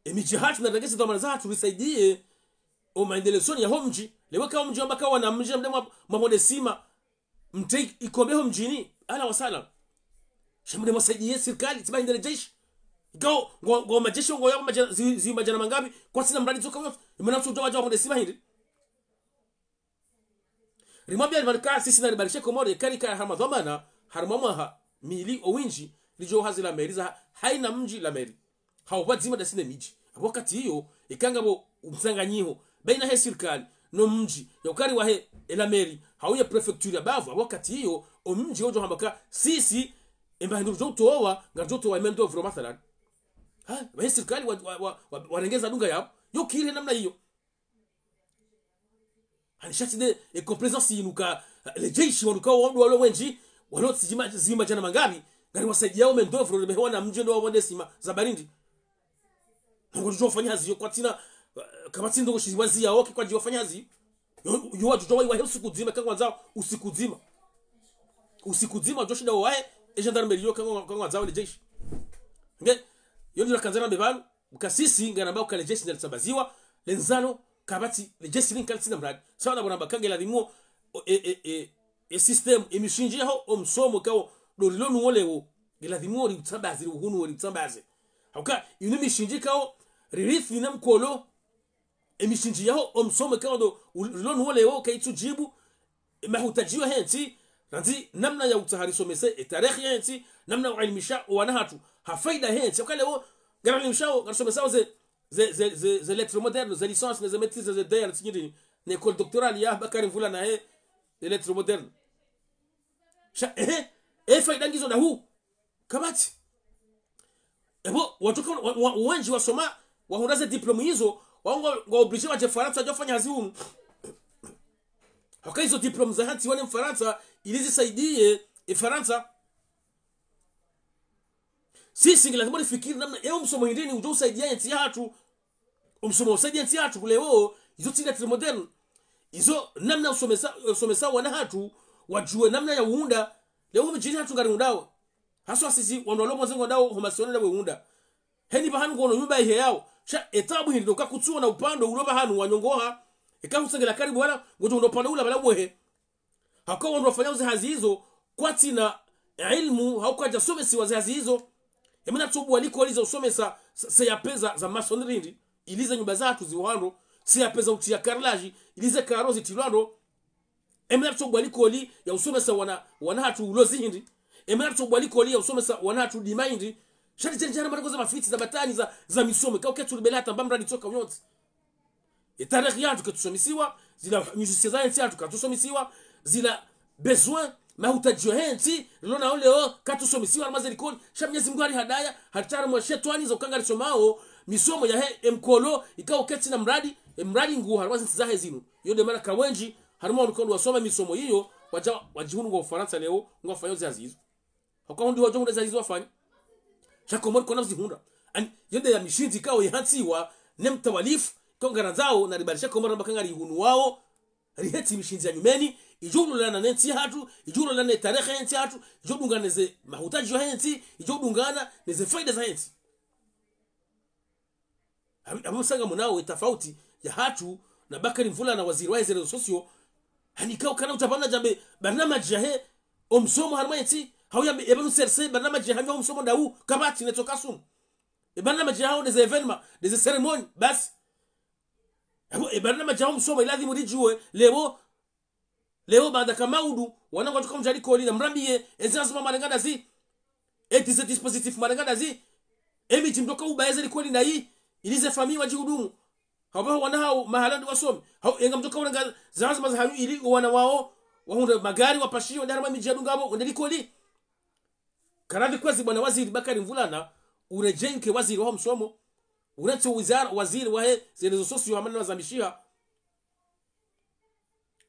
Emidji yahatru, narirenge ze dhwamana zahatru, risaidiye, o maendeleo yaho mdji. Leo ka omdji wamba ka wana mdji, na mde mwa, mwapvonde sima. Mteke ikombe ho mdjini, ahlan wa sahlan. Sha mde mwasaidiye sirikali, tsi ba hindri le jeshi. Ikao, ngo, ngo majeshi ngo ya madjana, zi, zi madjana mangapvi, kwatsina mradi tsoka wontsi. Imana mtsu udjo wadja wapvonde sima hindri. Rimwambiya ni pvanu ka sisi naribarishe Komori, kari ka harimwa dhwamana, harimwa mwaha, mili owindji, ridjo hazi la mairie za, haina mdji la mairie. Hau pvwadzima ndasi ne midji. Apvo wakati iyo, ika ngapvo umtsanganyiho baina he sirikali no mdji, ya ukari wahe e la mairie, hau ye préfecture ya bavu, apvo wakati iyo, omdji udjo hamba ka sisi, emba hindru djo utowa, ngaridjo towa main d'œuvre mathalan. Ha, bahi sirikali wa, wa, wa, wa, warenge za dunga yapvo. Yo kiri namna iyo. Ani sha tsi nde, e complaisance inu ka, eh, le jeshi wanu ka wandru walo wendji, walo tsidji ma, zi madjana mangapvi, ngariwasaidiyao main d'œuvre, ribehe wana mdji ndo wapvonde sima za barindi. Ngo djo fanya hazi yo kwatsina, eh, kapvatsi ndrongoo shizi wazi yao ke kwadji wafanya hazi. Yo, yo wadjo wayi wahe usiku dzima, ka ngwandzao usiku dzima. Usiku dzima, wadjo shinda wahe, e gendarmerie yo, ka ngwa, ka ngwandzao le jeshi. Nge, yo ndila kandza nambe pvanu, uka sisi, ngaramba uka le jeshi nalitsambaziwa, le ndzano, kapvatsi, le jeshi linu kalitsina mradi. Sawa na pvo namba ka nge ladhimu, o, e, e, e, e système, e mishindji yaho, o msomo kao, ndo rilo nuwo leo, nge ladhimu riutsambaze, riuhunu riutsambaze. Hauka, inu mishindji kao, ririthi na mkolo, e mishindji yaho, o msomo kao ndo, u, rilo nuwo leo, kaitsudjibu, e mahutadjiyo yahe ntsi, Randzi namna ya utsaha risomese, e tarehi yentsi, namna uelimisha owana hatru, ha faida yentsi. Hauka leo, ngarielimishawo, ngarisomesao ze, ze, ze, ze, ze lettres modernes, ze licences, ne ze maîtrises, ze D E A, ne tsi nyindrini, ne école doctorale ya Bakari Mvulana he, ze lettres modernes. Sha, ehe, e faida ngizo dahu. Kapvatsi. Epvo, wandru ka, wa, wa, wendji wasoma, wahundra ze diplôme izo, wao ngwa, ngwa obligé wadje Farantsa, wadje wafanye hazi hunu. Hauka izo diplôme zahantsiwa ne Mfarantsa, ili zisaidiye, e Farantsa. Sisi ngilazimu rifikiri namna, e omsomo hindrini udjo usaidiya yentsi yahatru. Omsomo usaidiya yentsi yahatru kuleo, izo tsi lettres modernes. Izo namna usomesa, usomesa wana hatru, wadjuwe namna ya uunda, leo midjini hatru ngariundawo. Haswa sisi, wandru walo pvondze ngwendao, ho masioni na weunda. Heni pvahanu ngono nyumba ihe yao. Sha, e tabu hindri ndo ka kutsuona upvandre ulo pvahanu wanyongoha. Eka hutsengela karibu wala, ngodjo ndo upvandre ula pvala wehe. Hauka wandru wafanyao ze hazi izo, kwatsina ilmu, hauka kwadja somesiwa ze hazi izo. Emana tsobuwa likoli za usomesa, se, se ya pesa za maçonnerie hindri, ili ze nyumba zahatru ziwandro, se ya pesa utiya carrelage, ili ze carreaux zitilwandro. Emana tsobuwa likoli ya usomesa wana, wana hatru ulozi hindri. Emana tsobuwa likoli ya usomesa wana hatru dima hindri. Sha ridjeni djana marengo za mafitsi, za batwali, za, za misomo, ka uketsu ribela hata mba mradi tsoka unyotsi. E tarehi yahatru ketsusomesiwa, zila nyuzisiya za yentsi yahatru katsusomesiwa, zila besoin, mahutadjio yentsi, rilo nao leo, katsusomesiwa, harumwa ze likoli, sha Mnyezi Mngu hari hadaya, hari tara mwa shetwani za uka ngarisomao, misomo yahe, e mkolo, ikao ketsina mradi, e mradi ngu, harumwa zintsi zahe zinu. Iyo nde mana ka wendji, harumwa wanu ka wandru wasoma misomo iyo, wadja, wadjihundru ngwao Farantsa leo, ngwafanyao ze hazi izo. Hauka hundri wadjo hundra ze hazi izo wafanya. Sha Komori kwana uzihundra. Ani, iyo nde ya mishindzi ikao yihantsiwa, ne mtawalifu, ikao ngarandzao, na ribalishe Komori ramba ka ngarihunuwao, rihetsi mishindzi ya nyumeni, idjo ulolana ne ntsi yahatru, idjo ulolana ne tarehi ya ntsi yahatru, idjo udungana ne ze mahutadjio ya ntsi, idjo udungana ne ze faida za ntsi. Abo, abo msanga monao e tafauti yahatru na Bakari Mvulana waziri wahe ze réseaux sociaux, hanika ukana utapvana djambe barnamaji yahe omsomo harumwa yentsi, hau yambe eba nu serse barnamaji yahanyu omsomo ndawu, kapvatsi ne tsoka sumu. E barnamaji yahawo nde ze événements, nde ze cérémonies, basi. Abo, e barnamaji yaho msomo ilazimu ridjuwe, leo, leo baanda ka maudu, wana ngwatsoka mdja likoli na mrambiye, ezi anzima mwarenga ndazi, eti ze dispositifs mwarenga ndazi, emidji mdjoka uba eze likoli ndayi, ili ze familles wadjihudumu. Hau pvaho wana hao, mahala ndi wasome. Hau enga mdjoka urenga ze anzima zahanyu ili wana wao, wahundre magari, wapashiye, wende harumwa midji ya dunga pvo, wende likoli. Karadhi kwezi bwana waziri Bakari Mvulana, uredjeyi uke waziri waho msomo, urentsi wizara, waziri wahe ze réseaux sociaux hamana na wazamishiha,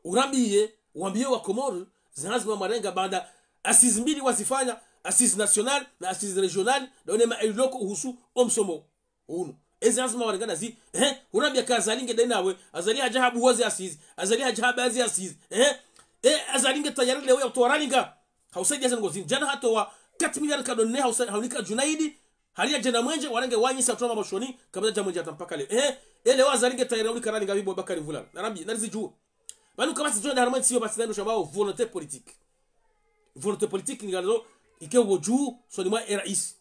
urambiye, wambiye wa Komori, ze anzima mwarenga baanda assises mbili wazifanya, assises nationales na assises régionales, na wone ma élus locaux uhusu omsomo unu. Ezi anzima warenga ndazi, eh, urambiya ka Azali nge dayi nawe, Azali hadja habuwa ze assises, Azali hadja haba ze assises, eh, eh, Azali nge tayari leo ya utowa ralinga, hausaidiya ze ndrongoo zinu. Djana hatowa quatre milliards nkado nne hausa-, haunika Junaidi, hali ya djana mwenje, warenge wanyisa utroma moshoni, kabla dja mwenje hata mpaka leo. Eh, eh, leo Azali nge tayari ya unika ralinga bibo Bakari Mvulana. Na Rabbi, na rizidjuwe. Pvanu kapvatsi djo nda harumwa ntsi iyo pvatsi na inu shambao volonté politique. Volonté politique ngalo ike wo dju, usoni mwa e raisi.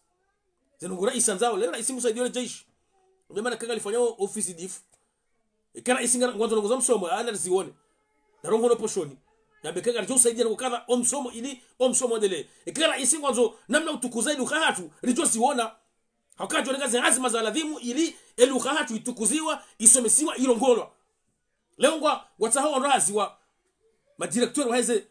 Ze ndrongoo raisi andzao, le raisi ngusaidiyao le jeshi. Nde mana ka ngalifanyao ofisi difu. Eka raisi nga-, ngwandzo ndrongoo za msomo, ana rizione. Na ndrongoo no poshoni. Yambe ka ngaridjo usaidiya ndrongoo kadha, omsomo ili, omsomo wendele. Eka raisi ngwandzo namna utukuza e lugha yahatru, ridjo ziona. Hauka djo renga ze anzima za ladhimu ili e lugha yahatru itukuziwa, isomesiwa, irongolwa. Leo ngwa, ngwatsaho wandru hazi wa, ma directeurs wahe ze,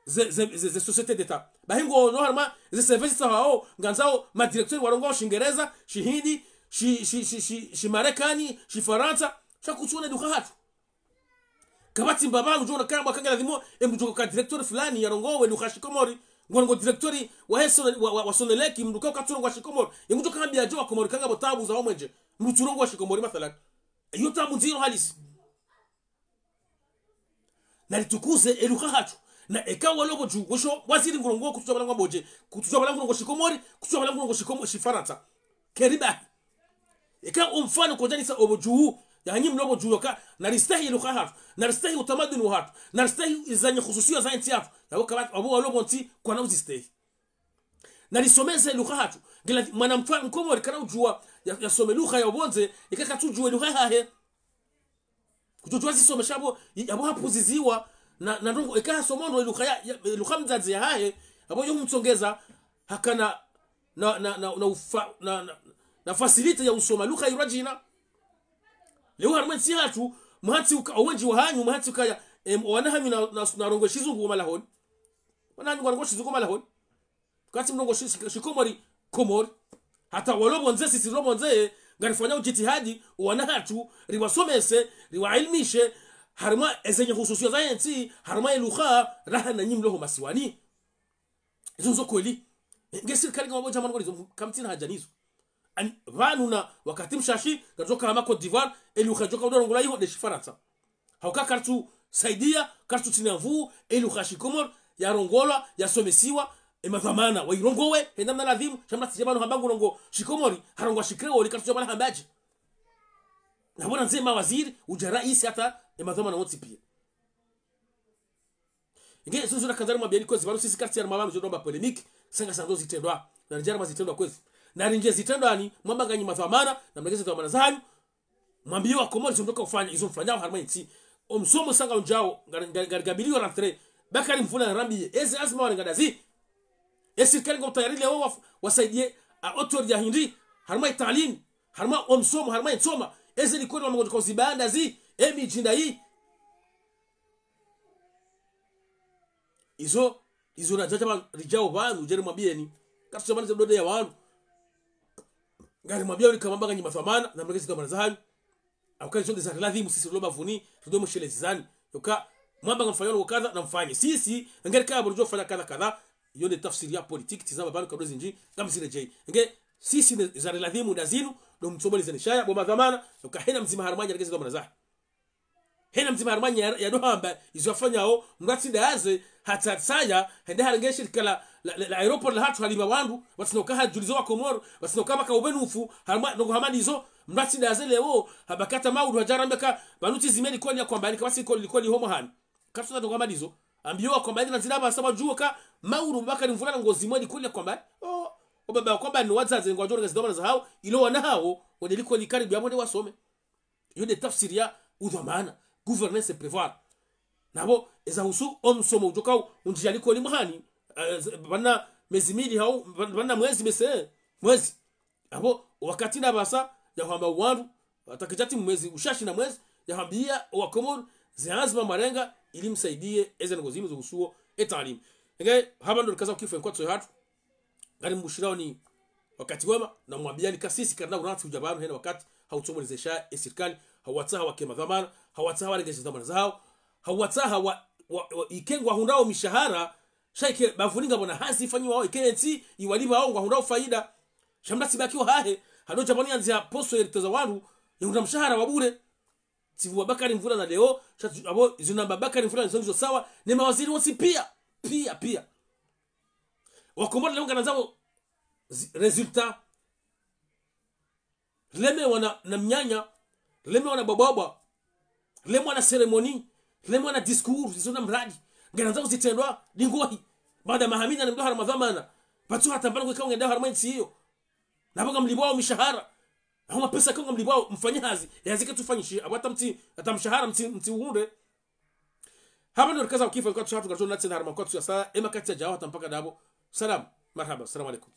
ze, ze, ze, ze sociétés d'État. Bahi ngoono harumwa ze services zahao, ngandzao ma directeurs warongoao Shingereza, Shihindi, shi, shi, shi, shi, Shimarekani, Shifarantsa, sha kutsuona e lugha yahatru. Kapvatsi mbaba ngudjo ona kaya mbwa ka ngiladhimu, e mdru djoka directeur fulani yarongowe lugha ya Shikomori, ngwa, ngwa directeur wahe Sone-, wa, wa, wa Sonelec, mdru ka katsurongoa Shikomori. Ye ngudjo ka hambiya dje wa Komori ka ngapvo tabu zaho mwenje, mdru tsurongoa Shikomori mathalan. Iyo tabu ndziro halisi. Na ritukuze e lugha yahatru. Na eka walo pvo dju, wesho waziri ngurongoa kutsudja pvala ngwambo dje, kutsudja pvala ngurongoa Shikomori, kutsudja pvala ngurongoa Shikomo-, Shifarantsa. Keribahi. Eka omfano kodjanisa opvo dju, yahanyi mlo pvo dju yoka, na ristehi e lugha yahatru, na ristehi utamaduni wahatru, na ristehi ze nyi khususiya za ntsi yahatru. Yapvo kaba, apvo walo pvo ntsi kwana uzistehi. Na risomese e lugha yahatru. Ngila mwana mtru Mkomori kana udjuwa ya, yasome lugha ya pvondze, eka katsudjuwa e lugha yahahe. Kutsudjuwa zisomesha apvo, i-, apvo hapvuziziwa, Na, na ndrongo, eka hasoma ndro lugha ya, ya, lugha mdzadze yahahe, apvo yo humtsongeza, hakana, na, na, na, na ufa-, na, na, na facilité ya usoma lugha irwadjina. Leo harumwa entsi hatru, mhatsi uka, owendji wahanyu, mhatsi ukaya, em, wana hanyu na, na, na rongoa shizungu malahoni. Wana hanyu ngwarongoao shizungu malahoni. Kati mrongoa shi-, shi-, shikomori, Komori. Hata walo pvondze, sisi rilo pvondze, ngarifanyao jitihadi, wana hatru, riwasomese, riwailimishe, harumwa ezenye hususiya za entsi, harumwa elugha, raha na nyi mlio ho masiwani. Izo ndzo kweli. Nge sirikali kama pvo djamani kweli izo, kamtsina haja nizo. Ani, pvanu na wakati mshashi, ngaridjo ka hama Côte d'Ivoire, elugha djo ka udo rongoa iho nde shifarantsa. Hauka karitsu saidia, karitsu tsinia nvuu, elugha shikomori, yarongolwa, yasomesiwa, emadhwamana, wairongowe, henda mna ladhimu, sha mna tsi djamani hamba ngurongoa shikomori, harongoa shikreoli, karitsu djamani hamba dje. Na pvo na ndze mawaziri, udja raisi hata, emadhwamana wontsi pia. Nge, zunzu na kandzari mwambieni kwezi, pvanu sisi karitsi ya mwamba mdjo ndo mba polémique, sanga sandzo zitrendwa, na ridjara mazitrendwa kwezi. Na rindje zitrendwa ni, mwamba nganyi madhwamana, na mlegeze dhwamana zahanyu, mwambiye wa Komori izo mtsoka ufanya, izo mfanyao harumwa entsi. Omsomo sanga undjao, ngari, ngari, ngari gabilio rentrée, Bakari Mvula narambiye, eze anzma warenga ndazi. Esirikali ngo utayari leo wa, wasaidiye, a, autorité ya hindri, harumwa etaalimu, harumwa omsomo, harumwa entsoma, eze likoli wa mngodjo ka uziba ndazi, emidji ndayi. Izo, izo na djadja pva-, ridjao pvanu, djeri mwambieni. Karitsu djamani ze mdode ya wanu. Ngari mwambia uli kamwamba nganyi madhwamana, na mlegeze dhwamana zahanyu. Hauka izo nde zari ladhimu sisi rilo bapvuni, rido mweshelezi zani. Yoka, mwamba ngamfanyao kadha, na mfanye. Sisi, ngeri kaya pvo ridjo fanya kadha kadha. Iyo nde tafsiri ya politique, tsi zamba pvanu kabla zindji, ngamziredjeyi. Nge, sisi nde zari ladhimu nda zinu, ndo mtsomo lizeni shaya, bo madhwamana, yoka hena mdzima harumwa nyi alegeze dhwamana zahe. Hena mdzima harumwa nyi ya, ya ndo hamba, izo yafanyao, mndru atsi ndaze, hata tsaya, hende harenge shirika la, la, la, la aéroport lahatru halipva wandru, pvatsina uka hadjulizo wa Komori, pvatsina uka pvaka ubenufu, harumwa, ndrongo hama ndizo, mndru atsi ndaze leo, hamba kata maudu hadja harambia ka, pvanu tsi zime likoli ya kwamba, ni kapvatsi likoli, likoli ho mwahani. Karitsu na ndrongo hama ndizo, ambiyo wa kwamba, ni na ndzila pvasa wadjuwa ka, maudu Bakari Mvula na ngo zime likoli ya kwamba, o, o baba wa kwamba ni wadzadze ngwadjo rengeze dhwamana zahao, ilo wana hao, wende likoli karibu ya pvo nde wasome. Iyo nde tafsiri ya udhwamana, gouverner c'est prévoir. Na pvo, eza husu omsomo udjo ka u-, undjia likoli mwahani, eh, z-, pvana mezi mili hau, pvan-, pvana mwezi mese, mwezi. Apvo, wakati na pvasa, ya hamba wandru, hata kidjatsi mwezi, ushashi na mwezi, ya hambia, wa Komori, ze anzma mwarenga, ili msaidiye, eze ndrongo zinu zo husuo, etaalimu. Nge, hapva ndo rikaza ukifu enkwatso yahatru, ngari mbushirao ni wakati wema, na mwambiani ka sisi karina uranti udja pvanu hena wakati, hau tsomo lizesha esirikali, hau watsaha wake madhwamana, hau watsaha warengeze dhwamana zahao, hau watsaha wa, wa, wa, ike ngwahundrao mishahara, sha ike bapvuni ngapvo na hazi ifanyiwao, ike entsi iwalipvao ngwahundrao faida. Sha mndru atsi baki wahahe, hado djamani yandzia poso yeriteza wandru, yahundra mshahara wa bure. Tsi pvwa Bakari Mvula na leo, sha tsi-, apvo zinu namba Bakari Mvula nizo ndizo sawa, ne mawaziri wontsi pia, pia, pia. Wa Komori leo nganandzao zi-, résultat. Rilemewa na, na mnyanya, rilemewa na bwabwabwa, rilemewa na cérémonie, rilemewa na discours, zizo na mradi. Nganandzao zitrendwa, ndingohi. Baada mahamina na mndru harumwa dhwamana. Pvatsu hata mbana kweka ungenda harumwa entsi iyo. Na pvo ngamlipvwao mishahara. Hau mapesa ka ngamlipvwao, mfanye hazi. Ye hazi ketsufanyishi, apvo hata mtsi, hata mshahara mtsi, mtsi uhundre. Hapva ndo rikaza ukifu enkwatso yahatru, ngaridjo na tsena harumwa kwatsu ya saya, emakati yadjao hata mpaka ndapvo. Salam, marhaba, salam alaikum.